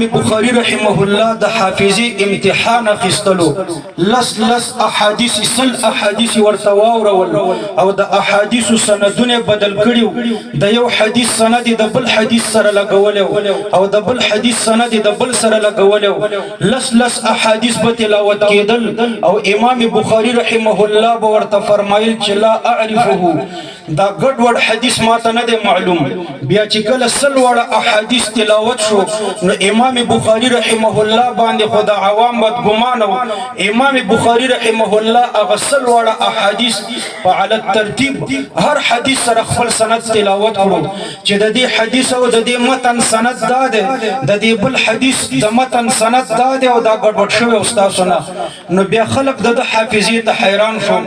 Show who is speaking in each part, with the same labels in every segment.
Speaker 1: امام بخاری رحمه الله د حافظي امتحان اخیستلو، لس لس احادیث، 100 احادیث ورته واورول او د احادیث سندونه بدل کړیو. د یو حدیث سند د بل حدیث سره لګولیو او د بل حدیث سند د بل سره لګولیو. لس لس احادیث به تلاوت کېدل او امام بخاری رحمه الله به ورته فرمایل چې لا اعرفه، دا ګډوډ حدیث ماته نه دی معلوم. بیا چې کله 100 واړه احادیث تلاوت شو، نو امام بخاری رحمه الله باندې خو د عوام بدګمان و. امام بخاری رحمه الله هغه 100 واړه احادیث په علی ترتیب هر حدیث سره خپل سند تلاوت کړو چې د دې حدیث او د دې متن سند دا دی، د دې بل حدیث د متن سند دا دی او دا ګډوډ شوی استادونه. نو بیا خلق د حافظې ته حیران شو.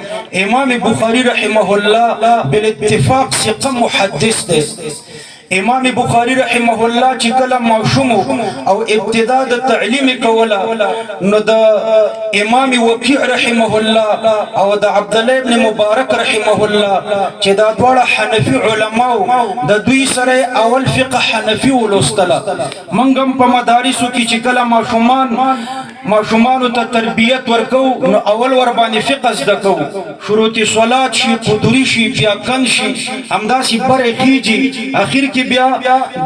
Speaker 1: امام بخاری رحمه الله بالاتفاق ثقه محدث دی. امام بخاری رحمه الله چې کله ماشوم او ابتدا د تعلیم کوله، نو د امام وکیع رحمه الله او د عبد الله ابن مبارک رحمه الله، چې دا دواړه حنفي علماو، د دوی سره اول فقه حنفي ولوستله. منګم په مدارسو کې چې کله ماشومانو ته تربیت ورکو، نو اول ور باندې فقه زده کو. شروط صلات شي، قدري شي، بیا کن شي، همداسې بره خيږي. اخر کې بیا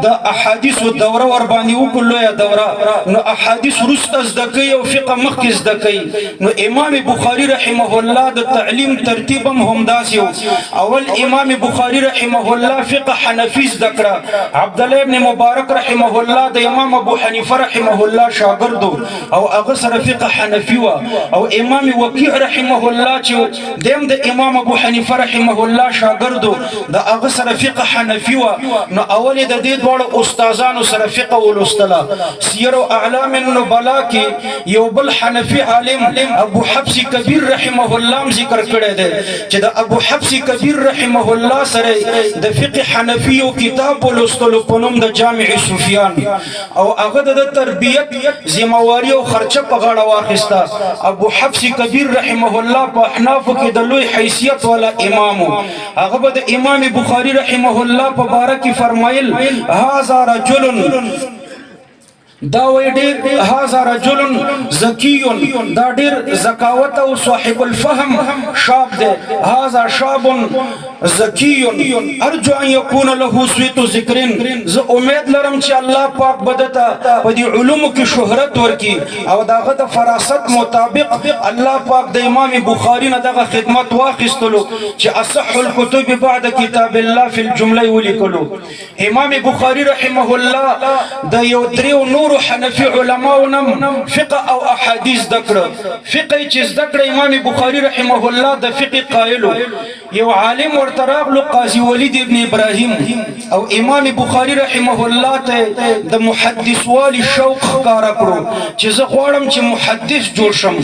Speaker 1: د احادیث دوره ور باندې وکړو یا دوره. نو احادیث وروسته زده کوي او فقه مخکې زده کوي. نو امام بخاری رحمه الله د تعلیم ترتیب هم همداسې. اول امام بخاری رحمه الله فقه حنفي زده کړه. عبد الله ابن مبارک رحمه الله د امام ابو حنیفه رحمه الله شاګردو او هغه سره فقه حنفي و، او امام وکیع رحمه الله چې دیم د امام ابو حنیفه رحمه الله شاګردو، د هغه سره فقه حنفي و. نو اول د دې دواړو استادانو سره فقه ولوستله. سیر اعلام النبلا کې یو بل حنفي عالم ابو حفص کبیر رحمه الله ذکر کړی دی چې د ابو حفص کبیر رحمه الله سره د فقه حنفي یو کتاب ولوستلو په نوم د جامع سفیان، او هغه د تربیت ذمہواری او خرچه په غاړه واخیسته. ابو حفص کبیر رحمه الله په احنافو کې د لوی حیثیت والا امام. هغه به د امام بخاری رحمه الله په باره کې فرمایل، هاذا رجل، دا وی ډیر، هاذا رجل ذکی، دا ډیر ذکاوت او صاحب الفهم شاب دی. هاذا شاب ذکی، ارجو ان یکون له صیت ذکر، زه امید لرم چې الله پاک بدته په دې علومو کې شهرت ورکي. او داغه د فراست مطابق الله پاک د امام بخاری نه دغه خدمت واخیستلو چې اصح الكتب بعد کتاب الله فی الجمله ولیکلو. امام بخاری رحمه الله د یو دریو نورو حنفي علماو نم فقه او احادیث ذکر. فقه چې ذکر، امام بخاری رحمه الله د فقه قائلو. یو عالم ورته راغلو، قاضي ولید ابن ابراهیم، او امام بخاری رحمه الله ته د محدث والی شوق ښکارا کړو چې زه غواړم چې محدث جوړ شم.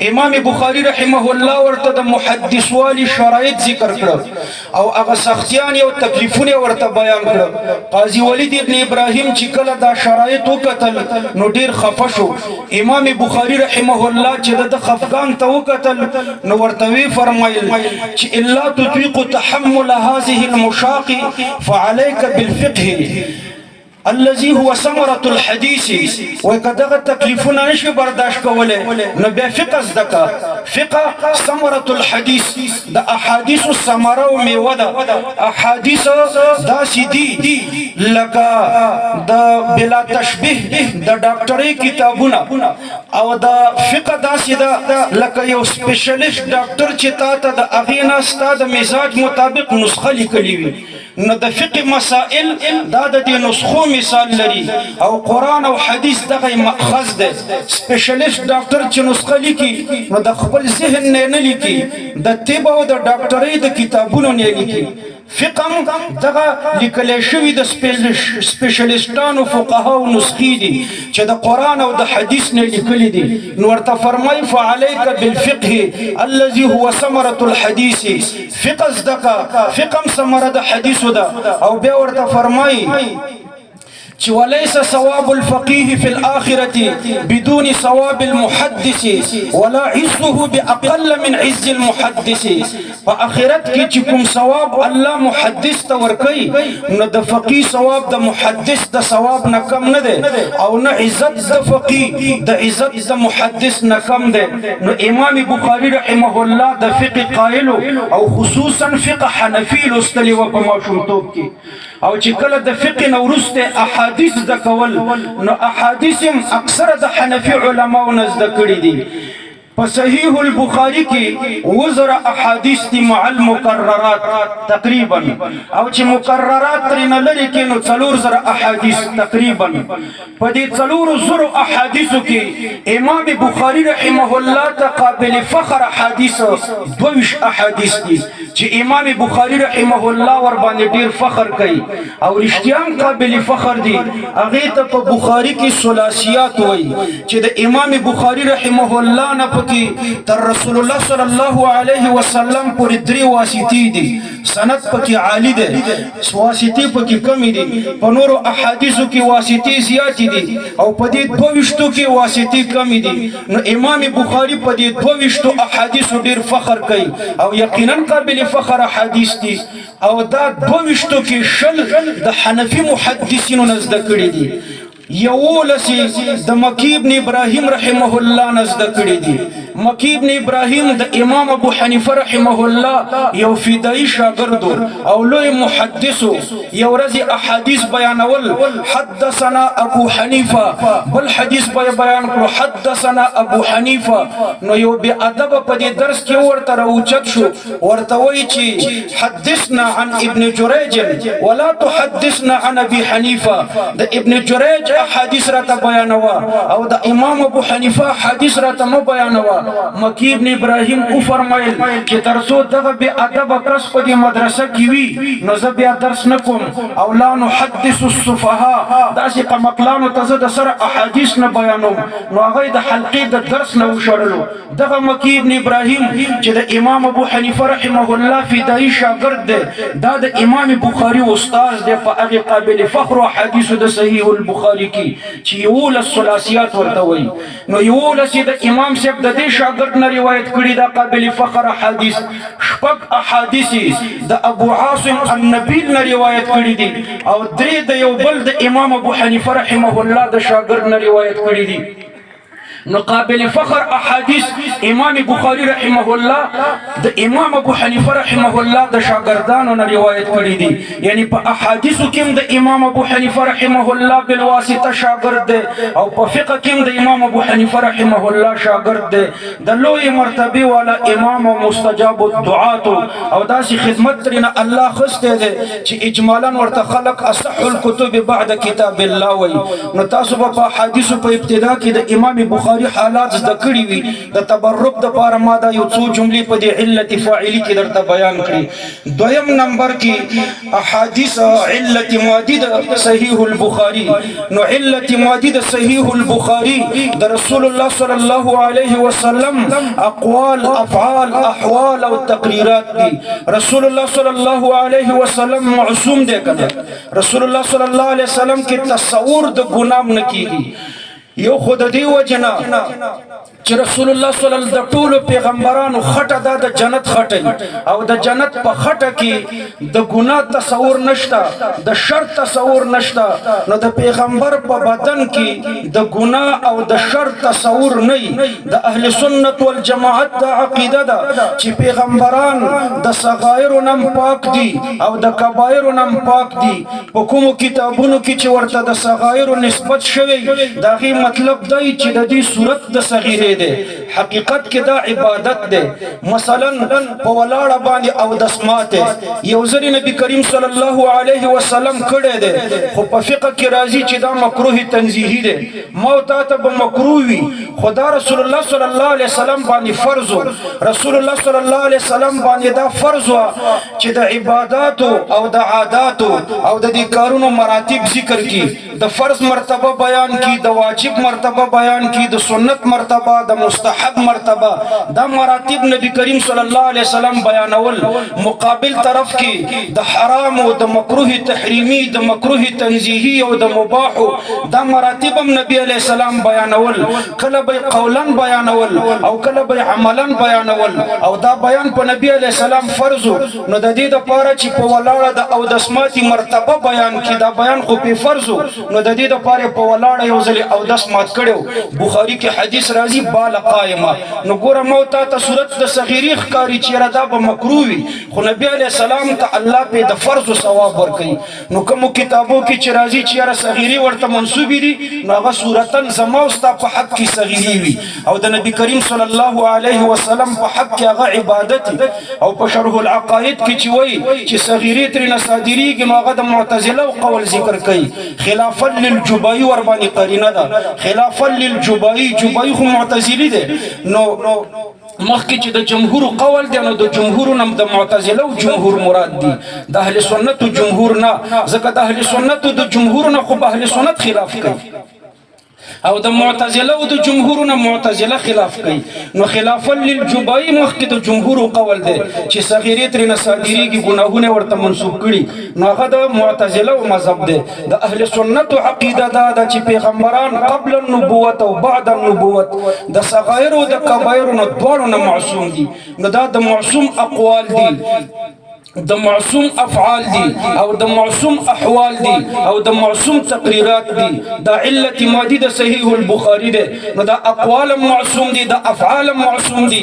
Speaker 1: امام بخاری رحمه الله ورته د محدث والی شرایط ذکر کړو او هغه سختیان او تکلیفونه ورته بیان کړ. قاضي ولید ابن ابراهیم چې کله دا شرایط وکتل، نو ډیر خفه شو. امام بخاری رحمه الله چې د خفقان ته وکتل، نو ورته وی فرمایل چې الا تطيق تحمل هذه المشاق فعليك بالفقه الذي هو ثمرة الحديث. وکدغه تکلیفونه نشي برداشت کوله، نو بیا فقه زده کا. فقه ثمرة الحديث، د احادیث ثمره او میوه ده. احادیث داسې دي لکه د بلا تشبیه د ډاکټرۍ کتابونه، او د فقه داسې ده لکه یو سپیشلیست ډاکټر چې تا ته د هغې نه ستا د مزاج مطابق نسخه لیکلې وي. نو د فقه مسائل دا د دې نسخو مثال لري او قران او حدیث دغه مأخذ ده. سپیشلیست ډاکټر چې نسخه لیکي، نو د خپل ذهن نه نه لیکي، د طب او د ډاکټرۍ د کتابونو نه لیکي. فقه دغه لیکل شوی د سپیشلیستانو فقهاو نسخې دي چې د قران او د حدیث نه لیکل دي. نو ورته فرمای، فعليك بالفقه الذي هو ثمرة الحديث، فقه زده کا، فقه ثمره د حدیث ده. او بیا ورته فرمای چې وليس ثواب الفقيه في الآخرة بدون ثواب المحدث ولا عزه بأقل من عز المحدث. په آخرت کې چې کوم ثواب الله محدث ته ورکوي، نو د فقيه ثواب د محدث د ثواب نه کم نه دی، او نه عزت د فقيه د عزت د محدث نه کم دی. نو امام بخاری رحمه الله د فقه قائل، او خصوصا فقه حنفي لوستلی و په ماشومتوب کې، او چې کله د فقه نه وروسته احادیث زده کول، نو احادیث هم اکثره د حنفي علماو نه زده کړي دي. په صحیح البخاری کې وزره احادیث دي مع المکررات تقریبا، او چې مکررات ترې نه لرې کې نو 4000 احادیث تقریبا. په دې 4000 احادیثو کې امام بخاری رحمه الله ته قابل فخر احادیث 22 احادیث دي، چې امام بخاری رحمه الله ور باندې ډیر فخر کوي، او رښتیا هم قابل فخر دي. هغه ته په بخاری کې ثلاثیات وایي، چې د امام بخاری رحمه الله نه پکې تر رسول الله صلی الله علیه وسلم پورې درې واسطې دي. سند پکې عالی دی، واسطې پکې کمی دي. په نورو احادیثو کې واسطې زیاتې دي، او په دې 22 کې واسطې کمی دي. نو امام بخاری په دې 22 احادیثو ډیر فخر کوي، او یقینا قابل فخر احادیث دي. او دا 22 کې 20 د حنفي محدثینو نه زده کړي دي، 11 د مکی ابن ابراهیم رحمه الله نه زده کړي دي. مکی ابن ابراهیم د امام ابو حنیفه رحمه الله یو فدایي شاګرد او لوی محدث. یو ورځ احادیث بیانول، حدثنا ابو حنیفه، بل حدیث بیان کړو، حدثنا ابو حنیفه. نو یو بی ادب په دې درس کې ورته راوچت شو، ورته وایي چې حدثنا عن ابن جریج ولا تحدثنا عن ابي حنیفه. د ابن جریج حدیث راته بیانوا او د امام ابو حنیفه حدیث راته مو بیانوا. مکی ابن ابراهیم او فرمایل چې ترڅو دغه بی ادب کس په دې مدرسه کې وي، نو زه بیا درس نکوم، او لا نحدث السفهاء، داسې قمقلانو ته زه د سره احادیث نه بیانوم. نو هغه د حلقې د درس نه وشړلو. دغه مکی ابن ابراهیم چې د امام ابو حنیفه رحمه الله فدایي شاګرد دی، دا د امام بخاری استاد دی په هغه قابل فخر او حدیثو د صحیح البخاری کې چې 11 ثلاثیات ورته وایي. نو 11 د امام صاحب د دې شاګرد نه روایت کړي دا قابل فخر احادیث. شپږ احادیث د ابو عاصم النبیل نه روایت کړي دي، او درې د یو بل د امام ابو حنیفه رحمه الله د شاګرد نه روایت کړي دي. نو قابل فخر احادیث امام بخاری رحمه الله د امام ابو حنیفه رحمه الله د شاګردانو نه روایت کړی دي. یعنی په احادیثو کې د امام ابو حنیفه رحمه الله بالواسطه شاګرد دی، او په فقه کې د امام ابو حنیفه رحمه الله شاګرد دی. د لوی مرتبه والا امام او مستجاب الدعات، او داسې خدمت ترنه الله خسته دی چې اجمالا ورته خلق اصح الكتب بعد کتاب الله وای. نو تاسو په احادیثو په ابتدا کې د امام بخاری حالات زده کړی وي. د تبرک د پاره ما دا یو څو جملې په دې علت فاعلی کې درته بیان کړې. دویم نمبر کې احادیث علت مادی د صحیح البخاری. نو علت مادی د صحیح البخاری د رسول الله صلی الله علیه وسلم اقوال، افعال، احوال او تقریرات دي. رسول الله صلی الله علیه وسلم معصوم دی کنه؟ رسول الله صلی الله علیه وسلم کې تصور د ګنام نه کیږي. یو خود دی وجنا چې رسول الله صلی الله د ټولو پیغمبرانو خټه دا د جنت خټه، او د جنت په خټه کې د ګناه تصور نشته، د شر تصور نشته. نو د پیغمبر په بدن کې د ګناه او د شر تصور نه. د اهل سنت والجماعت د عقیده ده چې پیغمبران د صغائر نم پاک دي او د کبایر نم پاک دي. په کومو کتابونو کې چې ورته د صغائر نسبت شوی، دا غي مطلب دی چې د دې صورت د صغیره دی، حقیقت کې دا عبادت دی. مثلا په ولاړه باندې او د سماته یو ځل نبی کریم صلی الله علیه وسلم کړی دی، خو په فقه کې راځي چې دا مکروه تنزیهی دی. ما تا ته به مکروه وي، خدا رسول الله صلی الله علیه وسلم باندې فرض، رسول الله صلی الله علیه وسلم باندې دا فرض و چې د عبادتو او د عاداتو او د دې کارونو مراتب ذکر کی، د فرض مرتبه بیان کی، د واجب مرتبه بیان کی، د سنت مرتبه، د مستحب مستحب مرتبه، دا مراتب نبی کریم صلی الله علیه وسلم بیانول. مقابل طرف کې د حرام او د مکروه تحریمی، د مکروه تنزیهی او د مباح دا مراتب هم نبی علیه السلام بیانول. کله به قولا بیانول او کله به عملا بیانول، او دا بیان په نبی علیه السلام فرض. نو د دې د پاره چې په ولاړه د او د سماتی مرتبه بیان کی، دا بیان خو په فرض، نو د دې د پاره په ولاړه یو ځل او دس مات کړو. بخاری کې حدیث راځي بال قائمه. نو ګوره مو تا ته صورت د صغیری ښکاری چې را دا به مکروه وي، خو نبی علی السلام ته الله په د فرض او ثواب ورکړي. نو کوم کتابو کې چې راځي چې را صغیری ورته منسوب دي، نو هغه صورتن زما او ستا په حق کې صغیری وي او د نبی کریم صلی الله علیه وسلم په حق کې هغه عبادت. او په شرح العقائد کې چې وایي چې صغیری ترې نه صادریږي، نو هغه د معتزله او قول ذکر کوي، خلافا للجبایی ور باندې قرینه ده. خلافا للجبایی، جبایی خو معتزلی دی. نو مخکې چې د جمهور قول دی، نو د جمهور نم د معتزله او جمهور مراد دي، د اهل سنت جمهور نه، ځکه د اهل سنت د جمهور نه خو اهل سنت خلاف کوي او د معتزله او د جمهور نه معتزله خلاف کوي. نو خلافا للجبایی مخکې د جمهور قول دی چې صغیره ترې نه صادریږي، ګناهونه ورته منسوب کړي، نو هغه د معتزله او مذهب دی. د اهل سنت عقیده دا ده چې پیغمبران قبل النبوت او بعد النبوت د صغائر او د کبائر نو دواړو نه معصوم دي. نو دا د معصوم اقوال دي، د معصوم افعال دي او د معصوم احوال دي او د معصوم تقریرات دي. دا علت مادي د صحیح البخاری ده. نو دا اقوال معصوم دي، دا افعال معصوم دي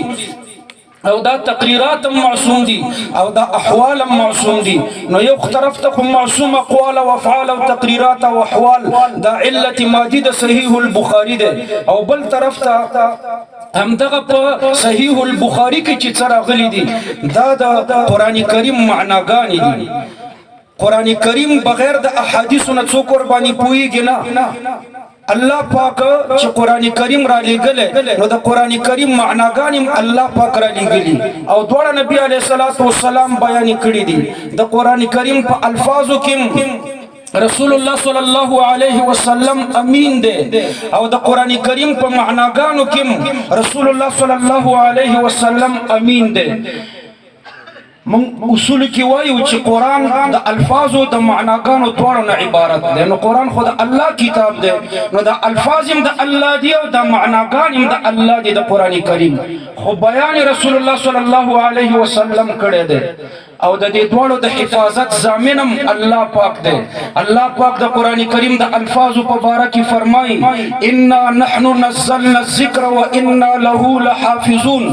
Speaker 1: او دا تقریرات معصوم دي او دا احوال معصوم دي. نو یو طرف ته معصوم اقوال او افعال او تقریرات او احوال، دا علت مادي د صحیح البخاری ده، او بل طرف ته همدغه په صحیح البخاری کې چې څه راغلي دي، دا د قرآن کریم معناګانې دي. قرآن کریم بغیر د احادیثو نه څوک ورباندې پوهېږي نه. الله پاک چې قرآن کریم را لېږلی، نو د قرآن کریم معناګانې هم الله پاک را لېږلي او دواړه نبي علیه الصلاة والسلام بیان کړي دي. د قرآن کریم په الفاظو کې رسول الله صلی الله علیه وسلم امین دی او د قران کریم په معناګانو کې رسول الله صلی الله علیه وسلم امین دی. مون اصول کې وایو چې قران د الفاظو د معناګانو دواړو نه عبارت دی. نو قران خو د الله کتاب دی، نو د الفاظ هم د الله دی او د معناګان هم د الله دی. د قران کریم خو بیان رسول الله صلی الله علیه وسلم کړی دی او د دې دواړو د حفاظت ضامنم الله پاک دی. الله پاک د قران کریم د الفاظو په باره کې فرمایي: انا نحن نزلنا الذکر وانا له لحافظون.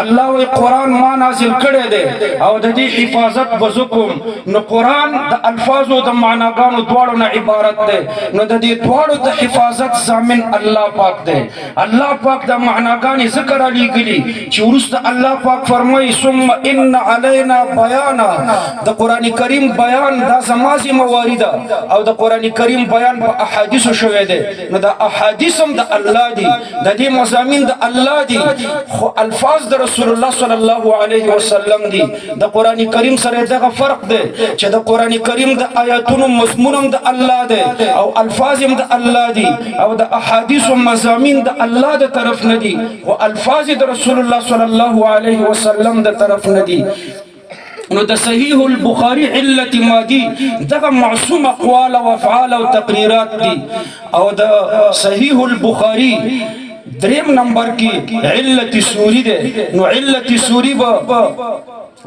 Speaker 1: الله وی قران ما نازل کړی دی او د دې حفاظت بزکم. نو قران د الفاظو د معناګانو دواړو نه عبارت دی، نو د دې دواړو د حفاظت ضامن الله پاک دی. الله پاک د معناګانې ذکر علی ګلی چې ورسته الله پاک فرمایي: ثم ان علينا بیانا. د قران کریم بیان دا زما ذمہ واری ده او د قران کریم بیان په احادیثو شوی دی. نو دا احادیث هم د الله دی، د دې مزامین د الله دی، خو الفاظ د رسول الله صلی الله علیه وسلم دی. د قران کریم سره دغه فرق دی چې د قران کریم د آیاتونو مضمون هم د الله دی او الفاظ هم د الله دی، او د احادیث مزامین د الله د طرف نه دي، خو الفاظ د رسول الله صلی الله علیه وسلم د طرف نه دي. نو د صحیح البخاری علت مادی دغه معصوم اقوال او افعال او تقریرات دي. او د صحیح البخاری دریم نمبر کې علت سوری ده. نو علت سوری به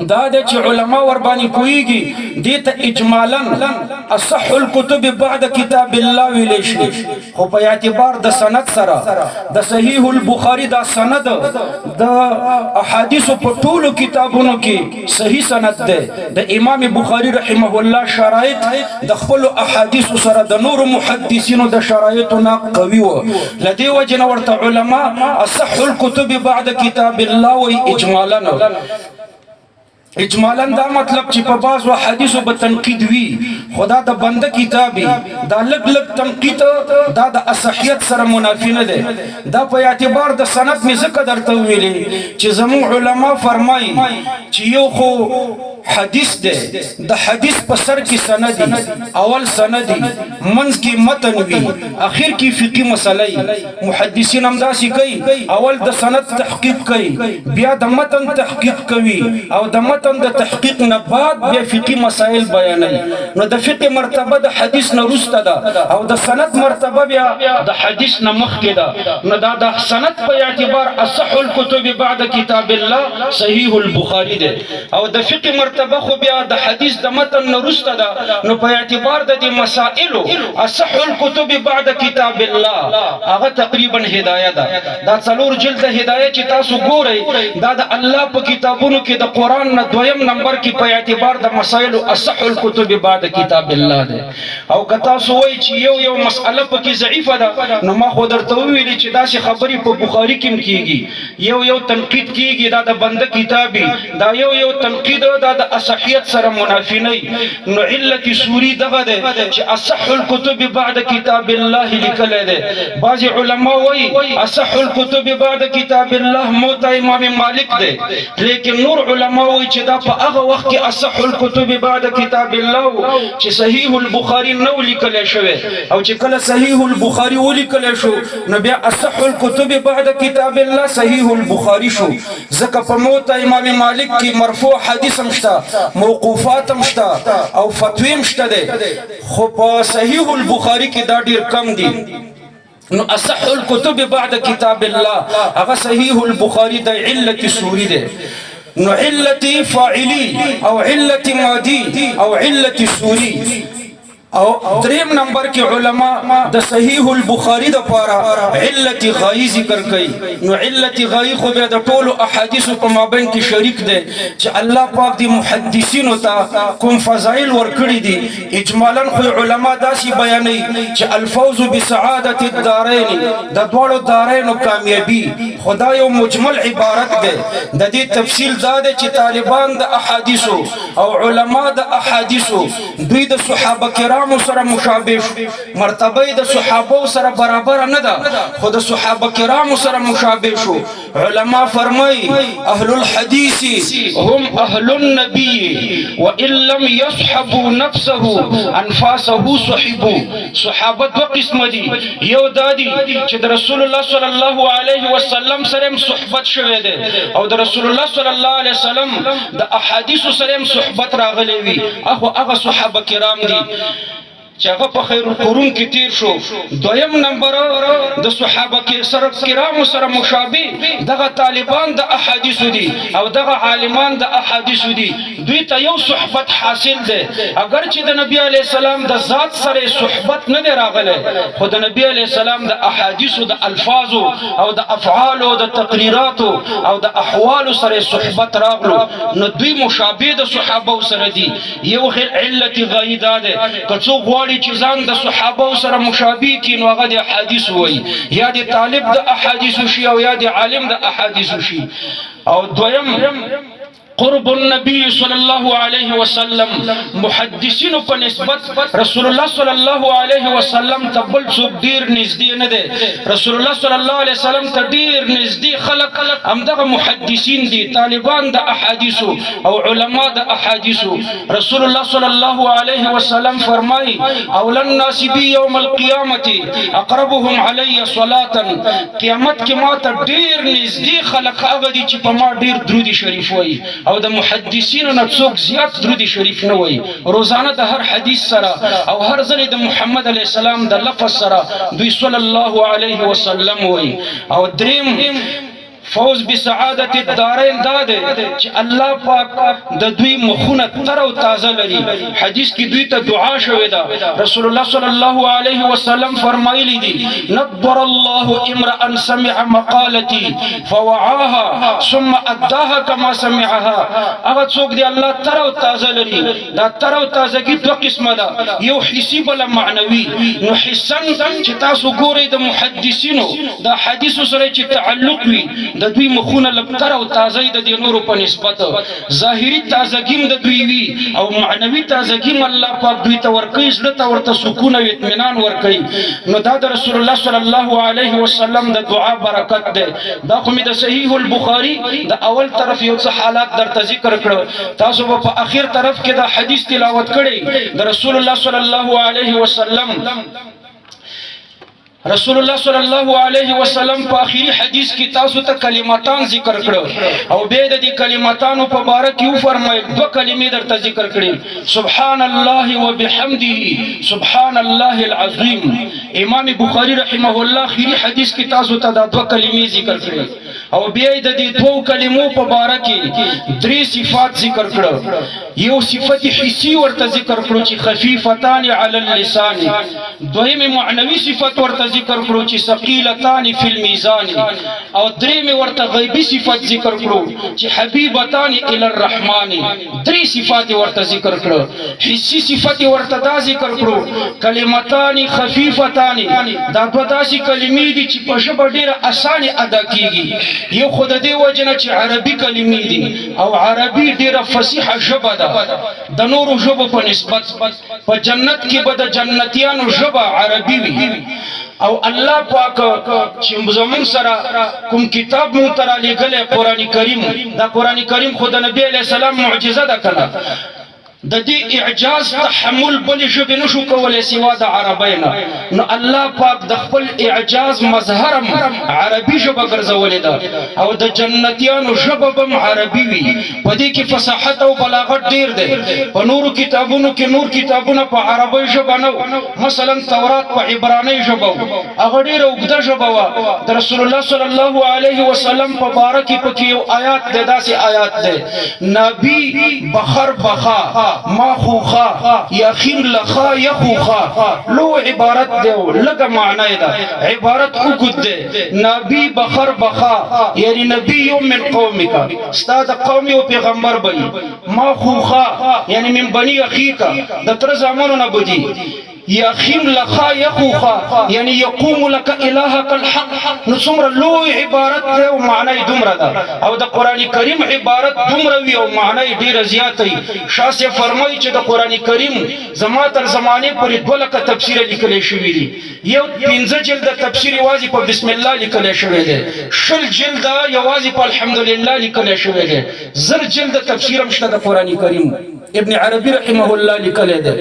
Speaker 1: دا د چې علما ور باندې پويږي، دې ته اجمالا اصح الكتب بعد کتاب الله ویل شي، خو په اعتبار د سند سره د صحیح البخاری دا سند د احادیث په ټولو کتابونو کې صحیح سند ده. د امام بخاری رحمه الله شرایط د خپل احادیث سره د نور محدثینو د شرایطو نه قوي و، لدی وجه ورته علما اصح الكتب بعد کتاب الله وی اجمالا. اجمالا دا مطلب چې په بعضو حدیثو به تنقید وي، خدا د بنده کتابي دا لګ لګ تنقید دا د اصحیت سره منافی نه دی. دا په اعتبار د سند مې ځکه درته ویلې چې زموږ علما فرمایي چې یو خو حدیث دی، د حدیث په سر کې سندي، اول سندي، منځ کې متن وي، اخر کې فقهي مسله. محدثین هم داسې کوي، اول د سند تحقیق کوي، بیا د متن تحقیق کوي، او د متن د تحقیق نه بعد بیا فقهي مسائل بیانوي. نو د فقه مرتبه د حدیث نه وروسته ده او د سند مرتبه بیا د حدیث نه مخکې ده. نو دا د سند په اعتبار اصح الكتب بعد کتاب الله صحیح البخاری ده، او د فقه مرتبه خو بیا د حدیث د متن نه وروسته ده. نو په اعتبار د دې مسائلو اصح الكتب بعد کتاب الله هغه تقریبا هدایه ده. دا څلور جلد هدایه چې تاسو ګورئ، دا د الله په کتابونو کې د قرآن نه دویم نمبر کې په اعتبار د مسائلو اصح الكتب بعد کتاب الله ده. او که تاسو وایئ چې یو یو مسئله پکې ضعیفه ده، نو ما خو درته وویلې چې داسې خبرې په بخاري کې هم کیږي، یو یو تنقید کیږي. دا د بنده کتابي، دا یو یو تنقید دا د اصحیت سره منافی نه. نو علت سوری دغه ده چې اصح الكتب بعد کتاب الله لیکل ده. بعضی علما وایي اصح الكتب بعد کتاب الله موطا امام مالک ده، لیکن نور علما وایي چې دا په هغه وخت کې اصح الكتب بعد کتاب الله چې صحیح البخاری نو لیکل شوی، او چې کله صحیح البخاری ولیکل شو نو بیا اصح الكتب بعد کتاب الله صحیح البخاری شو. ځکه په موطا امام مالک کې مرفوع حدیث هم شته، موقوفات هم شته، او فتوی هم شته ده، خو په صحیح البخاری کې دا ډیر کم دي. نو اصح الكتب بعد کتاب الله هغه صحیح البخاری د علت سوری ده. نو علت فاعلی او علت مادی او علت سوری، او دریم نمبر کې علما د صحیح البخاری د پاره علت غایی ذکر کوي. نو علت غایی خو بیا د ټولو احادیثو په مابین کې شریک دی چې الله پاک دی محدثینو ته کوم فضایل ورکړي دي. اجمالا خو علما داسې بیانوي چې الفوز بسعادت الدارین، د دواړو دارینو کامیابی، خدا یو مجمل عبارت دی. د دې تفصیل دا دی چې طالبان د احادیثو او علما د احادیثو دوی د صحابه کرامو سره مشابه شو. مرتبه د صحابه سره برابر نه ده، خو د صحابه کرامو سره مشابه شو. علما فرمای اهل الحديث هم اهل النبي وان لم يصحبوا نفسه انفاسه صحبوا. صحابه دو قسم دي، یو دادی چې د رسول الله صلی الله علیه وسلم سره صحبت شوه دی او د رسول الله صلی الله علیه وسلم د احادیث سره صحبت راغلی وي، اخو هغه صحابه کرام دي چې هغه په خیر القرون کې تیر شو. دویم نمبر د صحابه کې سره کرامو سره مشابه دغه طالبان د احادیث دي او دغه عالمان د احادیث دي، دوی ته یو صحبت حاصل دی. اگر چې د نبی علی السلام د ذات سره صحبت نه دی راغلی، خو د نبی علی السلام د احادیثو د الفاظو او د افعالو د تقریراتو او د احوالو سره صحبت راغلو، نو دوی مشابه د صحابه سره دي. یو علت غایی دا ده، که څوک غواړي چې ځان د صحابه سره مشابه کړي نو هغه د احادیث وایي، یا د طالب د احادیث شي او یا د عالم د احادیث شي. او دویم قرب النبی صلی الله علیه وسلم، محدثین په نسبت رسول الله صلی الله علیه وسلم ته بل څوک ډیر نږدې نه دی. رسول الله صلی الله علیه وسلم ته ډیر نږدې خلق همدغه محدثین دي، طالبان د احادیثو او علما د احادیثو. رسول الله صلی الله علیه وسلم فرمایي اولى الناس بی یوم القیامت اقربهم علی صلاة، قیامت کې ما ته ډیر نږدې خلق هغه دي چې په ما ډیر درود شریف وایي. او د محدثینو نه څوک زیات درود شریف نه وایي، روزانه د هر حدیث سره او هر ځل د محمد علی السلام د لفظ سره دوی صلی الله علیه وسلم وایي. او دریم فوز بسعادت الدارین دا ده چې الله پاک د دوی مخونه تر او تازه لري. حدیث کې دوی ته دعا شوې ده، رسول الله صلی الله علیه وسلم فرمایلی دي نضر الله امرا سمع مقالتي فوعاها ثم اداها كما سمعها. هغه څوک دی الله تر او تازه لري. دا تر او تازګي دوه قسمه ده، یو حسي بل معنوي. نو حسن چې تاسو ګورئ د محدثینو د حدیثو سره چې تعلق وي د دوی مخونه لږ تر او تازه د دې نورو په نسبت. ظاهري تازګي هم د دوی وي او معنوي تازګي هم الله پاک دوی ته ورکوي، زړه ته ورته سکون او اطمینان ورکوي. نو دا د رسول الله صلی الله علیه وسلم د دعا برکت دی. دا خو مې د صحیح البخاري د اول طرف یو څه حالات درته ذکر کړو. تاسو به په اخر طرف کې دا حدیث تلاوت کړئ د رسول الله صلی الله علیه وسلم. رسول الله صلی الله علیه وسلم په اخیری حدیث کې تاسو ته کلمتان ذکر کړو او بیا د دې کلمتانو په باره کې وفرمایل، دوه کلمې درته ذکر کړې، سبحان الله وبحمده سبحان الله العظیم. امام بخاری رحمه الله اخیری حدیث کې تاسو ته دا دوه کلمې ذکر کړې او بیا د دې دوو کلمو په باره کې درې صفات ذکر کړو. یو صفت حسی ورته ذکر کړو چې خفیفتان علی اللسان، دویم معنوي صفت ورته ذکر کړو چې ثقیلتان فی المیزان، او دریم ورته غیبی صفت ذکر کړو چې حبیبتان الی الرحمن. درې صفات ورته ذکر کړو. حسی صفت ورته دا ذکر کړو، کلمتان خفیفتان، دا دوه داسې کلمې دي چې په ژبه ډیره اسانه ادا کیږي. یو خو د دې وجه نه چې عربي کلمې دي او عربي ډیره فصیحه ژبه ده د نورو ژبو په نسبت. په جنت کې به د جنتیانو ژبه عربي وي، او الله پاک چې زمونږ سره کوم کتاب مونږ ته رالیږلی قرآن کریم، دا قرآن کریم خو د نبي علیه السلام معجزه ده که نه؟ د دې اعجاز تحمل بلې ژبې نشو کولی سوا د عربۍ نه. نو الله پاک د خپل اعجاز مظهر هم عربي ژبه ګرځولې ده، او د جنتیانو ژبه به هم عربي وي. په دې کې فصاحت او بلاغت ډیر دی. په نورو کتابونو کې نور کتابونه په عربۍ ژبه نه وو، مثلا تورات په عبرانۍ ژبه وو، هغه ډیره اوږده ژبه وه. د رسول الله صلی الله علیه وسلم په باره کې پکې یو آیات دی، داسې آیات دی، نبی بخر بخا ما خوخا یخیم لخا یخوخا. لو عبارت دی، لږه معنی ده، عبارت اوږد دی. نبی بخر بخا یعنی نبی من قومک، ستا د قوم یو پیغمبر به، ما خوخا یعنی من بنی اخیک، د تر زامنو نه بدی، یخیم لخا یخوخا یعنی یقوم لك الهک الحق. نو څومره لوی عبارت دی او معنی یې دومره ده، او د قرآن کریم عبارت دومره وي او معنی یې ډېره زیاته وي. شاه صاحب فرمایي چې د قرآن کریم زما تر زمانې پورې 2 لکه تفسیره لیکلی شوي دي. یو 5 جلده تفسیر یوازې په بسم الله لیکلی شوی دی، 20 جلده یوازې په الحمدلله لیکلی شوی دی، 1000 جلده تفسیر هم شته د قرآن کریم. ابن عربي رحمه الله لیکلی دی،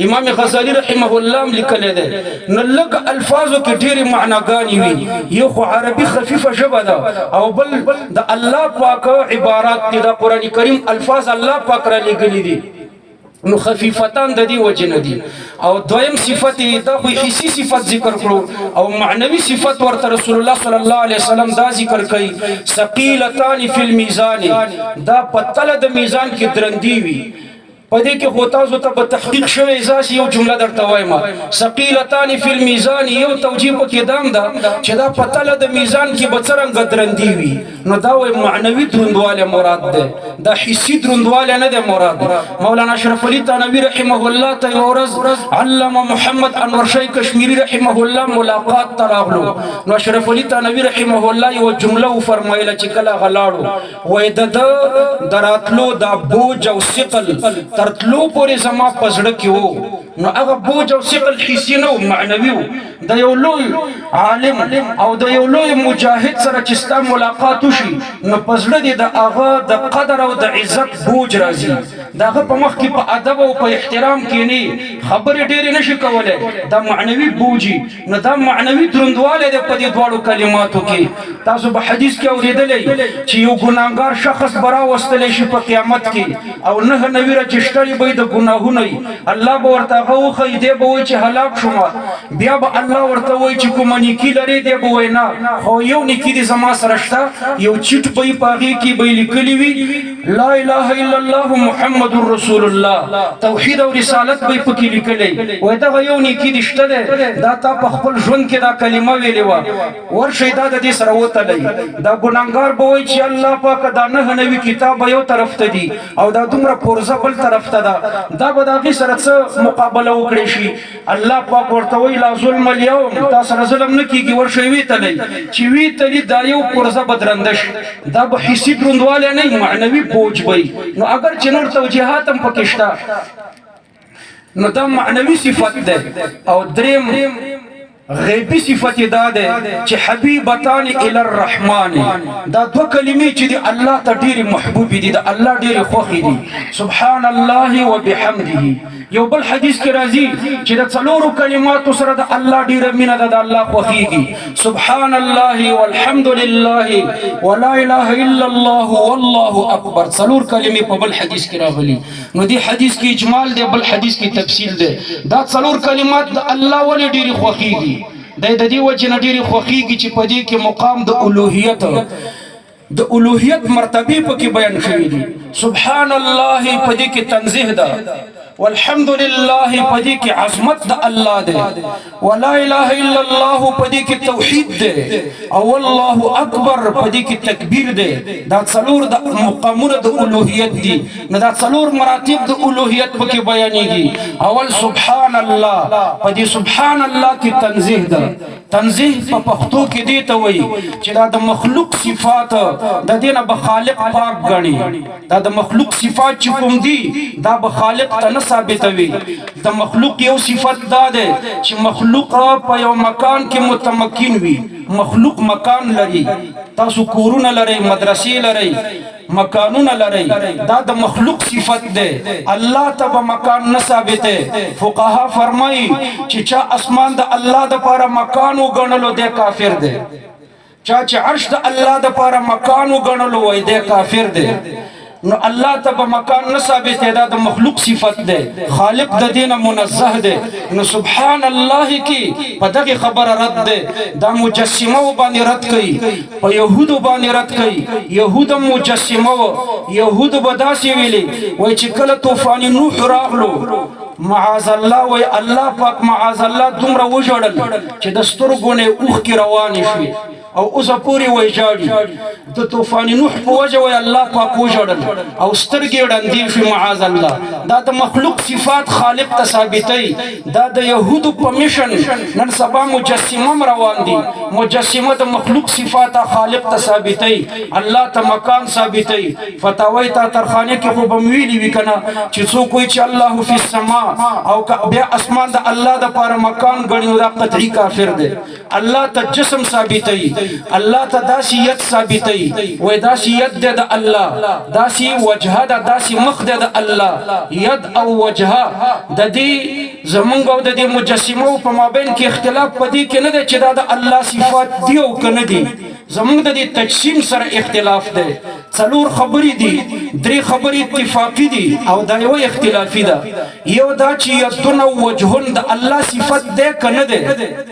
Speaker 1: امام غزالی رحمه الله هم لیکلی دی. نو لږ الفاظو کې ډېرې معناګانې وي. یو خو عربي خفیفه ژبه ده، او بل د الله پاک عبارات دي، د قرآن کریم الفاظ الله پاک را لېږلي دي، نو خفیفتان د دې وجې نه دي. او دویم صفت دا خو حسی صفت ذکر کړو، او معنوي صفت ورته رسول الله صلی الله علیه وسلم دا ذکر کړي، ثقیلتان فی المیزان، دا په تله د میزان کې درندې وي. په دې کې خو تاسو ته په تحقیق شوی ځاسې یو جمله درته وایم، ثقیلتان فی المیزان، یو توجیه پکې دام ده چې دا په تله د میزان کې به څرنګه درندې وي. نو دا وایي معنوي دروندوالی مراد دی، دا حسي دروندوالی نه دی مراد. مولانا اشرف علي تانوي رحمه الله ته یوه ورځ علامه محمد انور شاه کشمیري رحمه الله ملاقات ته راغلو. نو اشرف علي تانوي رحمه الله یوه جمله وفرمایله چې کله هغه لاړو، وایي د ده د راتلو دا بوج او ثقل تر تلو پورې زما په زړه کې وو. نو هغه بوج او ثقل حسي نه و، معنوي و. د یو لوی عالم او د یو لوی مجاهد سره چې ستا ملاقات وشي، نو په زړه دې د هغه د قدر او د عزت بوج راځي، د هغه په مخ کې په ادب او په احترام کینی، خبرې ډېرې نشي کولی، دا معنوي بوجي. نو دا معنوي دروندوالی دی په دې دواړو کلماتو کې. تاسو به حدیث کې اورېدلی چې یو ګناهګار شخص به راوستلی شي په قیامت کې، او 99 رجسټرې به یې د ګناهونو وي. الله به ورته هغه وښیي، دی به وایي چې هلاک شوم. بیا به الله ورته وایي چې کومه نیکي لرې؟ دی به وایي نه، خو یو نیکي دې زما سره شته. یو چیټ به یې په هغې کې به یې لیکلي وي لا اله الا الله محمد رسول الله، توحید او رسالت به پکې لیکلی. وای دغه یو نیکی دي شته ده، دا تا په خپل ژوند کې دا کلمه ویلې وه، ورشئ دا د دې سره وتلی. دا ګناهګار به وایي چې الله پاک، دا 99 کتاب یو طرف ته دي او دا دومره پرزه بل طرف ته ده، دا به د هغې سره څه مقابله وکړی شي؟ الله پاک ورته وایي لا ظلم اليوم، تا سره ظلم نه کیږي، ورشئ ویتلی. چې ویتلی دا یو پرزه به درنده شي، دا به حسي دروندوالی نه، معنوي بوج به. نو اگر چې نور توجیهات هم پکې شته، نو دا معنوي صفت ده. او دریم غیبی صفت دا ده چې حبیبتان الی الرحمن، دا دوه کلمې چې دی الله ته ډېرې محبوبې دي، د الله ډېرې خوښې دي، سبحان الله وبحمده. یو بل حدیث کې راځي چې د څلورو کلماتو سره د الله ډېره مینه ده، د الله خوښیږي، سبحان الله والحمد لله ولا اله الا الله والله اکبر. څلور کلمې په بل حدیث کې راغلي. نو دې حدیث کې اجمال دی، بل حدیث کې تفصیل دی. دا څلور کلمات د الله ولې ډېرې خوښیږي؟ د دې وجې نه ډېرې خوښیږي چې په دې کې مقام د الوهیت، د الوهیت مرتبه پکې بیان شوې دي. سبحان الله په دې کې تنزیه ده، والحمد لله په دې کې عظمت د الله ده، ولا اله الا الله په دې کې توحید ده، او الله اکبر په دې کې تکبیر ده. دا څلور د مقامونه د الوهیت دي. نو دا څلور مراتب د الوهیت پکې بیانېږي. اول سبحان الله، په دې سبحان الله کې تنزیه ده. تنزیه په پښتو کې دی ته وایي چې دا د مخلوق صفات د دینه به خالق پاک غني. دا د مخلوق صفات چې کوم دي، دا به خالق ته نه ثابتوي. د مخلوق یو صفت دا ده چې مخلوق په یو مکان کې متمکن وي، مخلوق مکان لري، تاسو کورونه لرئ، مدرسې لرئ، مکانونه لرئ، دا د مخلوق صفت ده. الله ته به مکان نه ثابته. فقها فرمایي چې چا اسمان د الله د پاره مکان وګڼلو، دی کافر دی. چا چې عرش د الله د پاره مکان وګڼلو، وای دی کافر دی. نو الله ته به مکان نه ثابت، دا د مخلوق صفت ده، خالق د دینه منزه ده. نو سبحان الله کی په دغه خبره رد ده. دا مجسمه باندې رد کړي، په يهودو باندې رد کړي. يهود مجسمه و، يهود به داسې ویلي وای چې کله طوفان نوح راغلو، معاذ الله، وای الله پاک معاذ الله دومره وژړل چې د سترګو نه اوښکې روانې شوې او اوس پورې وای ژاړي. د طوفان نوح په وجه وای الله پاک وژړل او سترګې ړندې شوې، معاذ الله. دا د مخلوق صفات خالق ته ثابتوي. دا د یهودو په مشن نن سبا مجسمه هم روان دي. مجسمه د مخلوق صفات خالق ته ثابتوي، الله ته مکان ثابتوي. فتاوی ته ترخانه کې خو به مې ویلي وي که نه چې څوک وایي چې الله فی السما او بیا اسمان د الله دپاره مکان ګڼي، نو دا قطعي کافر دی. الله ته جسم ثابتوي، الله ته داسې ید ثابتوي، وای داسې ید دی د الله، داسې وجهه ده، داسې مخ دی د الله. ید او وجهه د دې زمونږ او د دې مجسمو په مابین کې اختلاف په دې کې نه دی چې دا د الله صفات دي او که نه دي، زمونږ د دې تجسیم سره اختلاف دی. څلور خبرې دي، درې خبرې اتفاقي دي او دا یو اختلافي ده. یو دا چې یدون او وجهون د الله صفت دی که نه دی،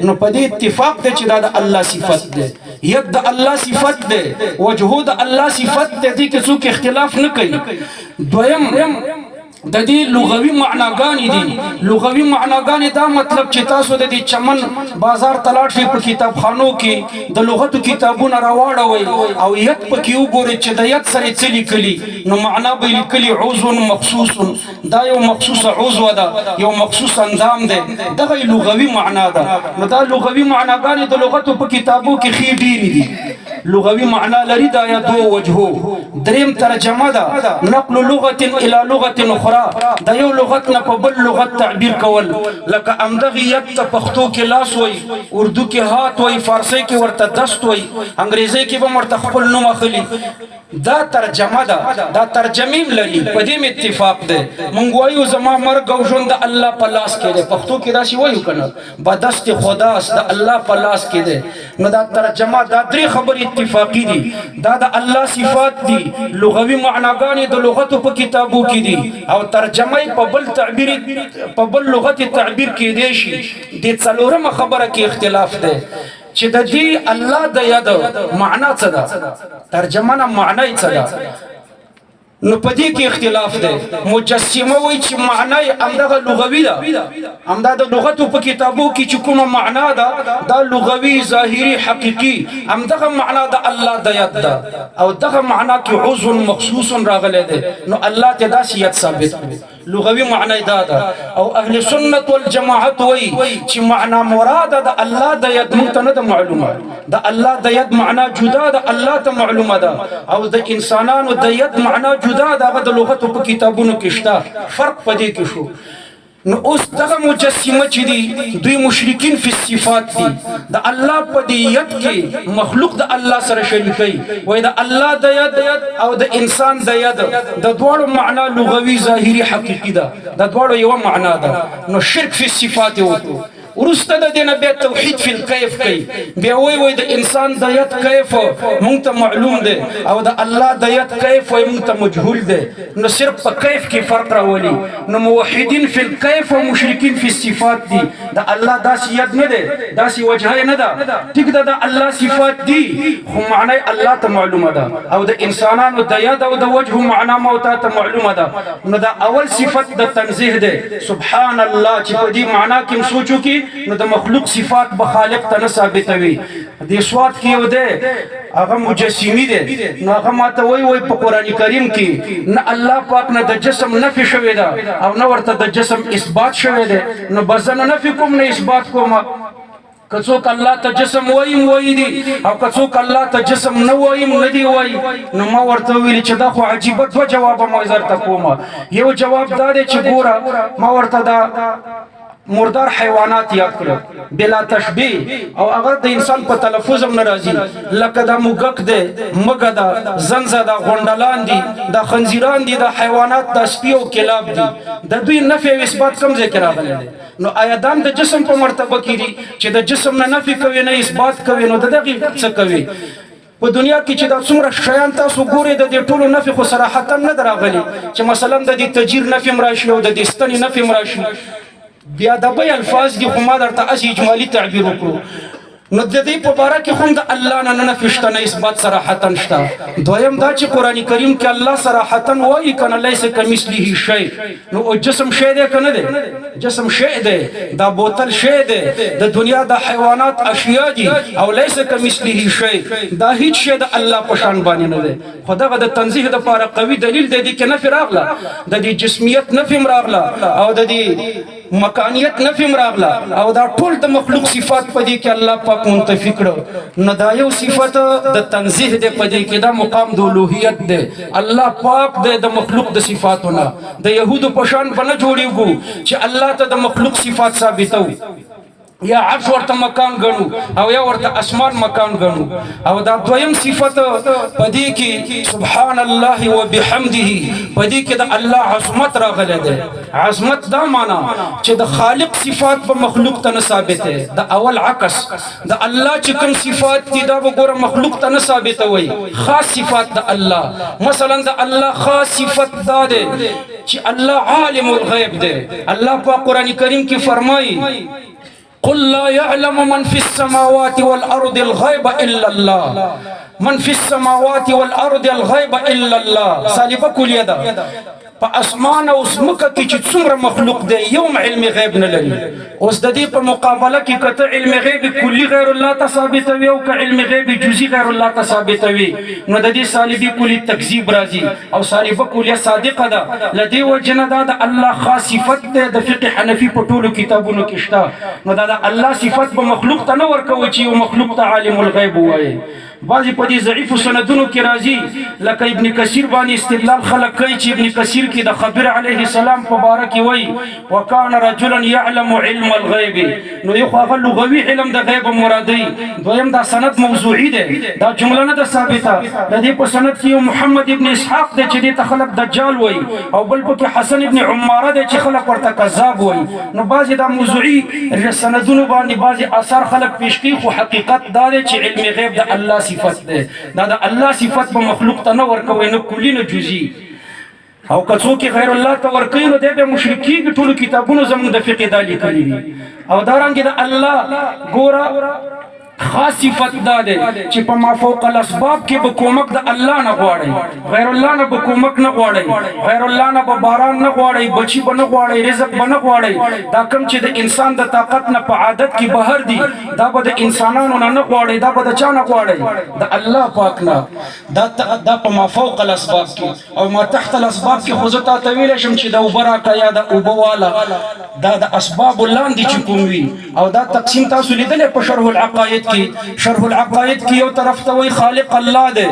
Speaker 1: نو په دې اتفاق دی چې دا د الله صفت دی. ید د الله صفت دی، وجهو د الله صفت دی، دې کې څوک اختلاف نه کوي. دویم د دې لغوي معناګانې دي. لغوي معناګانې دا مطلب چې تاسو د دې چمن بازار ته لاړ شئ، په کتابخانو کې د لغتو کتابونه راواړوئ او ید پکې وګورئ چې د ید سره څه لیکلي، نو معنا به یې لیکلي عضو مخصوص، دا یو مخصوص عضو ده، یو مخصوص اندام دی. دغه یې لغوي معنا ده. نو دا لغوي معناګانې د لغتو په کتابو کې ښې ډېرې دي، لغوي معنا لري دا یدو وجهو. دریم ترجمه ده، نقل لغة الى لغة اخرى، د یو لغت نه په بل لغت تعبیر کول. لکه همدغه ید ته پښتو کې لاس وایي، اردو کې هات وایي، فارسي کې ورته دست وایي، انګریزي کې به ورته خپل نوم اخلي. دا ترجمه ده، دا ترجمې هم لري، په دې هم اتفاق دی. مونږ وایو زما مرګ او ژوند د الله په لاس کې دی، پښتو کې داسې وایو که نه، بدست خداست، د الله په لاس کې دی. نو دا ترجمه، دا درې خبرې اتفاقي دي، دا د الله صفات دي، لغوي معناګانې د لغتو په کتابو کې دي، او ترجمه یې په بل تعبیر، په بل لغت تعبیر کېدی شي. د څلورمه خبره کې اختلاف دی چې د دې الله د ید معنا څه ده، ترجمه نه معنا یې څه ده. نو په دې کې اختلاف دی. مجسمه وایي چې معنا یې همدغه لغوي ده، همدا د لغتو په کتابو کې چې کومه معنا ده دا لغوي ظاهري حقیقي همدغه معنا د الله د ید ده، او دغه معنا کې عضو مخصوص راغلی دی، نو الله ته داسې ید ثابت کړو. لغوي معنی دا ده. او اهل سنت والجماعت وایي چې معنا مراد د الله د ید مونږ ته نه ده معلومه، د الله د ید معنا جدا ده، الله ته معلومه ده، او د انسانانو د ید معنا جدا ده، هغه د لغتو په کتابونو کې شته. فرق په دې کې شو. نو اوس دغه مجسمه چې دي دوی مشرکین فی الصفات دي، د الله په دې ید کې مخلوق د الله سره شریکوي. وایي د الله د ید او د انسان د ید د دواړو معنا لغوي ظاهري حقیقي ده، د دواړو یوه معنا ده. نو شرک فی الصفات یې وکړو. وروسته د دې نه بیا توحید فی الکیف کوي، بیا وایي وایي د انسان د ید کیف مونږ ته معلوم دی او د الله د ید کیف وایي مونږ ته مجهول دی. نو صرف په کیف کې فرق راولي. نو موحدین فی الکیف او مشرکین فی الصفات دي. د الله داسې ید نه دی، داسې وجهه یې نه ده. ټیک ده، د الله صفات دي خو معنی الله ته معلومه ده، او د انسانانو د ید او د وجه معنا مو ته معلومه ده. نو دا اول صفت د تنزیه دی، سبحان الله، چې په دې معنا کې هم سوچ وکړي نو د مخلوق صفات به خالق ته نه ثابتوي. دې سوات کې یو دی هغه مجسمي دی، نو هغه ماته وایي وایي په قرآن کریم کې نه الله پاک نه د جسم نفي شوې ده او نه ورته د جسم اثبات شوی دی، نو به زه نه نفي کوم نه اثبات کوم. که څوک الله ته جسم وایم وایي دي، او که څوک الله ته جسم نه وایم نه دی وایي. نو ما ورته وویل چې دا خو عجیبه دوه جوابه ما درته کوم. یو جواب دا دی چې ګوره ما ورته دا مردار حیوانات یاد کړو بلا تشبیه، او هغه د انسان په تلفظ هم نه راځي، لکه دا موږک دی، مږه ده، زنځه ده، غونډلان دي، دا خنزیران دي، دا حیوانات، دا سپي او کلاب دي، د دوی نفي او اثبات کوم ځای کې راغلی دی؟ نو آیا دام د جسم په مرتبه کې دي چې د جسم نه نفي کوي نه اثبات کوي؟ نو د دغې څه کوي؟ په دنیا کې چې دا څومره شیان تاسو ګورئ د دې ټولو نفي خو صراحتا نه ده راغلي، چې مثلا د دې تجیر نفي هم راشي او د دې ستنې نفي هم راشي. بیا د بې الفاظ دي، خو ما درته هسې اجمالي تعبیر وکړو. نو د دې په باره کې هم د الله نه نه نفي شته نه اثبات صراحتا شته. دویم دا چې قرآن کریم کې الله صراحتا وایي که نه لیس کمثله شی، نو او جسم شی دی که نه دی؟ جسم شی دی، دا بوتل شی دی، د دنیا د حیوانات اشیا دي، او لیس کمثله شی دا هیڅ شی د الله په شان باندې نه دی. خو دغه د تنزیه دپاره قوي دلیل دی، دې کې نفي راغله، د دې جسمیت نفي هم راغله او د دې مکانیت نفي هم راغله، او دا ټول د مخلوق صفات په دې کې الله پاک منتفي کړو. نو دا یو صفت د تنزیه دی، په دې کې دا مقام د الوهیت دی، الله پاک دی د مخلوق د صفاتو نه. د یهودو په شان به نه جوړېږو چې الله ته د مخلوق صفات ثابتوو، یا عرش ورته مکان ګڼو او یا ورته اسمان مکان ګڼو. او دا دویم صفت په دې کې سبحان الله وبحمده، په دې کې د الله عظمت راغلی دی. عظمت دا معنا چې د خالق صفات په مخلوق ته نه ثابت دی، د اول عکس د الله چې کوم صفات دي دا به ګوره مخلوق ته نه ثابتوي، خاص صفات د الله. مثلا د الله خاص صفت دا دی چې الله عالم الغیب دی. الله په قرآن کریم کې فرمایي قل لا يعلم من في السماوات والأرض الغيب إلا الله، من في السماوات والأرض الغيب إلا الله. سالبه کلیه ده، په اسمان او ځمکه کې چې څومره مخلوق دی یو هم علم غیب نه لري. اوس د دې په مقابله کې که ته علم غیب کلي غیر الله ته ثابتوي او که علم غیب جزئي غیر الله ته ثابتوي، نو د دې سالبي کلي تکذیب راځي، او سالبه کلیه صادقه ده. له دې وجې نه دا د الله خاص صفت دی، د فقه حنفي په ټولو کتابونو کې شته. نو دا د الله صفت به مخلوق ته نه ورکوي چې یو مخلوق ته عالم الغیب ووایي. بعضې په دې ضعیفو سندونو کې راځي، لکه ابن کثیر باندې استدلال خلک کوي چې ابن کثیر کې د خبر علیه السلام په باره کې وایي وکان رجلا یعلم علم الغیب. نو یو خو هغه لغوي علم د غیب مرادي، دویم دا سند موضوعي دی، دا جمله نه ده ثابته. د دې په سند کې یو محمد ابن اسحاق دی چې دې ته خلک دجال وایي، او بل پکې حسن ابن عماره دی چې خلک ورته کذاب وایي. نو بعضې دا موضوعي سندونو باندې بعضې آثار خلک پیش کوي، خو حقیقت دا دی چې علم غیب د الله صفت دی، دا د الله صفت به مخلوق ته نه ورکوي، نه کلي نه جزئي. او که څوک یې غیر الله ته ورکوي نو دی بیا مشرک کېږي. ټولو کتابونو زموږ د فقې دا لیکلي دي. او دارنګې د الله ګوره خاص صفت دا دی چې په ما فوق الاسباب کې به کومک د الله نه غواړي، غیر الله نه به کومک نه غواړي، غیر الله نه به باران نه غواړي، بچی به نه غواړي، رزق به نه غواړي. دا کم چې د انسان د طاقت نه په عادت کې بهر دي، دا به د انسانانو نه نه غواړي، دا به د چا نه غواړي؟ د الله پاک نه. دا په ما فوق الاسباب کې او ما تحت الاسباب کې خو زه تا ته ویلی شم چې د اوبه راکړه یا د اوبه واله، دا د اسبابو لاندې چې کوم وي. او دا تقسیم تاسو لیدلی په شرح العقاید کې. شرح العقاید کې یو طرف ته وایي خالق الله دی،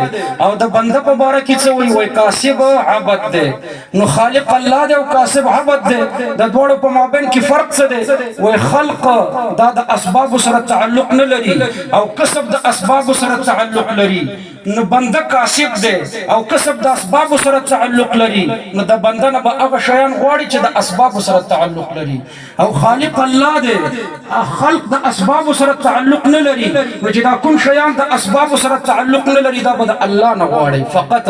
Speaker 1: او د بنده په باره کې څه وایي؟ وایي کاسب عبد دی. نو خالق الله دی او کاسب عبد دی، د دواړو په مابین کې فرق څه دی؟ وایي خلق دا د اسبابو سره تعلق نه لري او کسب د اسبابو سره تعلق لري. نو بنده کاسب دی او کسب د اسبابو سره تعلق لري، نو د بنده نه به هغه شیان غواړي چې د اسبابو سره تعلق لري. او خالق الله دی، خلق د اسبابو سره تعلق نه لري، نو چې دا کوم شیان د اسبابو سره تعلق نه لري، دا به د الله نه غواړي فقط،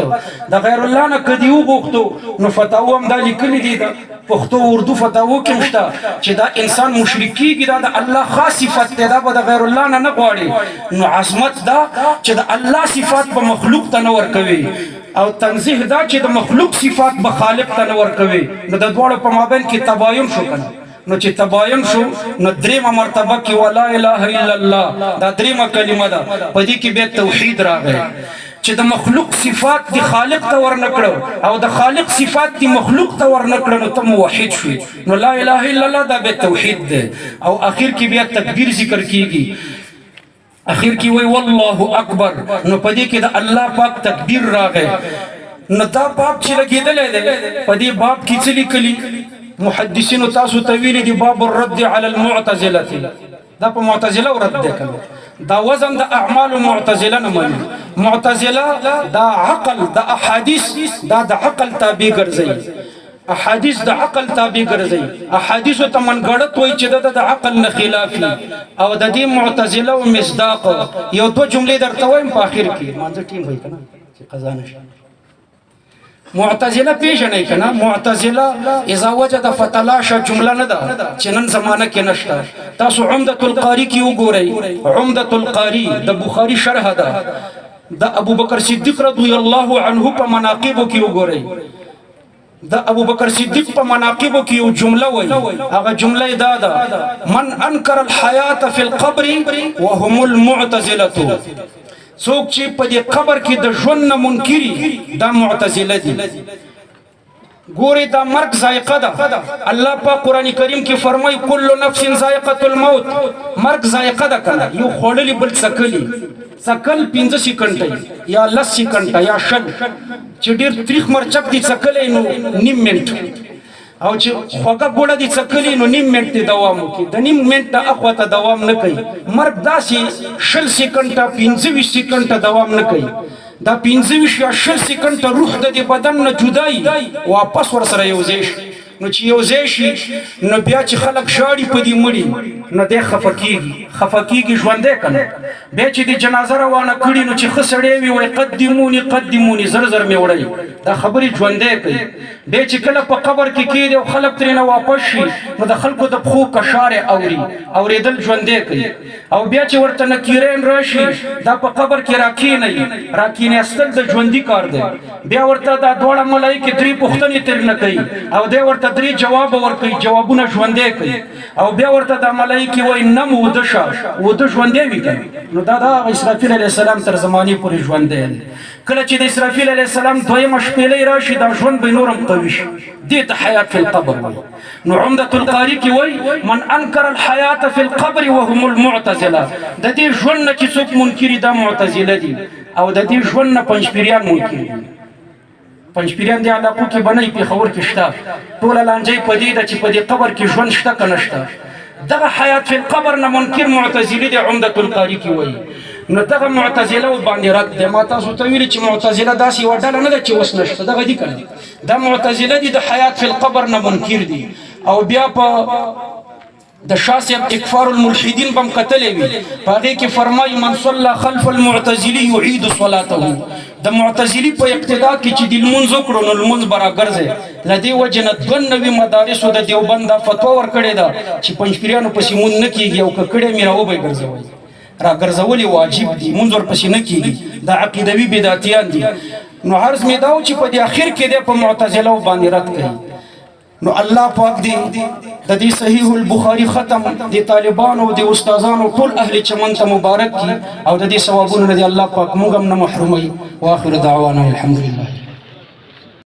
Speaker 1: د غیر الله نه کدی وغوښتو نو فتاوی هم دا لیکلي دي، د پښتو اردو فتاوو کې هم شته چې دا انسان مشرک کیږي. دا د الله خاص صفت دی، دا به د غیر الله نه نه غواړي. نو عظمت دا چې د الله صفات به مخلوق ته نه ورکوي، او تنزیه دا چې د مخلوق صفات به خالق ته نه ورکوي. نو د دواړو په مابین کې تباین شو کنه؟ نو چې تباین شو، نو دریمه مرتبه کې ولا اله الا الله، دا دریمه کلمه ده، په دې کې بیا توحید راغی چې د مخلوق صفات دی خالق ته ورنکړو او د خالق صفات دی مخلوق ته ورنکړو، نو ته موحد شوې. نو لا اله الا الله دا به توحید ده. او اخر کې بیا تکبیر ذکر کیږي، اخر کې وای والله اکبر، نو پدې کې د الله پاک تکبیر راغی. نو دا باب چې لګېدلی دی، په دې باب کې څه لیکلي محدثینو؟ تاسو ته ویلي دي باب الرد علی المعتزله. دا په معتزله رد دی کنه؟ دا وزن د اعمال معتزله نه مني. معتزله دا عقل د احادیث، دا د عقل تابع ګرځي، احادیث د عقل تابع ګرځي، احادیث ته منګړت وای چې د عقل نه خلافي. او د دې معتزله او مصداق یو دوه جملې درته وایم په اخر کې، مانځه ټیم وای کنه چې قضا نشي. معتزله پیژنې کنه؟ معتزله اذا وجد فتلاش جمله نه ده چې نن زمانہ کې نشته. تاسو عمدۃ القاری کې وګورئ، عمدۃ القاری د بخاری شرح ده، د ابوبکر صدیق رضی الله عنه په مناقبو کې وګورئ. د ابوبکر صدیق په مناقبو کې یو جمله وایي، هغه جمله دا ده: من انکر الحیات فی القبر وهم المعتزله. څوک چې په دې قبر کې د ژوند نه منکري، دا معتزله دي. ګوري دا مرګ ذایقه ده. الله په قران کریم کې فرمای کل نفس ذایقه الموت. مرګ ذایقه ده کنه؟ یو خوړلی بل څکلی، څکل 5 سکندې یا 10 سکندې یا شل، چې ډیر تریخ مرچک دي څکلی نو نیم منټ، او چې خوږه ګوړه دي څکلی نو نیم منټ دی دوام وکړي، د نیم منټ نه اخوا ته دوام نه کوي. مرګ داسې 20 سکندې 25 سکندې دوام نه کوي. دا 25 یا 20 سکندې روح د دې بدن نه جدای واپس ور سره یو ځای شي. نو چې یو ځای شي، نو بیا چې خلک ژاړي په دې مړي، نو دی خفه کیږي، خفه کیږي، ژوندی کنه. بیا چې د جنازه روانه کړي، نو چې ښه سړی وي وایي قدموني قدموني، زر زر مې وړئ، دا خبرې ژوندی کوي. بیا چې کله په قبر کې کېږي او خلک ترېنه واپس شي، نو د خلکو د پښو کشارې اوري، اورېدل ژوندی کوي. او بیا چې ورته نکیرین راشي، دا په قبر کې راکینئ، راکیناستل د ژوندي کار دی. بیا ورته دا دواړه ملایکې درې پوښتنې ترېنه کوي او دی ورته درې جواب ورکوي، جوابونه ژوندی کوي. او بیا ورته دا ملایکې وایي نم وده شه، وده ژوندی وي کنه. نو دا د اسرافیل علیه السلام تر زمانې پورې ژوندی دی. کله چې د اسرافیل علیه السلام دویمه شپېلۍ راشي، دا ژوند به نور هم قوي شي. دې ته حیات فی القبر وایي. نو عمدة القاری کې وایي من انکر الحیات فی القبر وهم المعتزله. د دې ژوند نه چې څوک منکري، دا معتزله دي، او د دې ژوند نه پنځپیریان منکر دي. پنځپیریان د علاقو کې بنئ، پېښور کې شته. ټوله لانجه په دې ده چې په دې قبر کې ژوند شته که نشته. دغه حیات فی القبر نه منکر معتزلی دی، عمدة القاری کې وایي. نو دغه معتزله باندې رد دی. ما تاسو ته ویلي چې معتزله داسې یوه ډله نه ده چې اوس نشته، دغه دي که نه؟ دا معتزله دي، د حیات فی القبر نه منکر دي. او بیا په د شاه صاحب اکفار الملحدین بم کتلې وي، په هغې کې فرمایي من صلى خلف المعتزلی یعید صلاته. د معتزلی په اقتدا کې چې د لمونځ وکړو، نو لمونځ به راګرځي. له دې وجې نه 92 مدارسو د دیوبند دا فتوا ورکړې ده چې پنځپیریانو پسې مونځ نه کېږي، او که کړی مې راوبه یې ګرځوئ. راګرځول واجب دي، مونږ ورپسې نه کیږي. دا عقیدوي بدعتیان دي. نو عرض می داو چې په دې اخر کې د په معتزله باندې رد کړي. نو الله پاک دې د دې صحیح البخاری ختم د طالبانو، د استادانو، ټول اهل چمن ته مبارک کی او د دې ثوابونو نه الله پاک موږ هم نه محرومي. واخر دعوانا الحمدلله.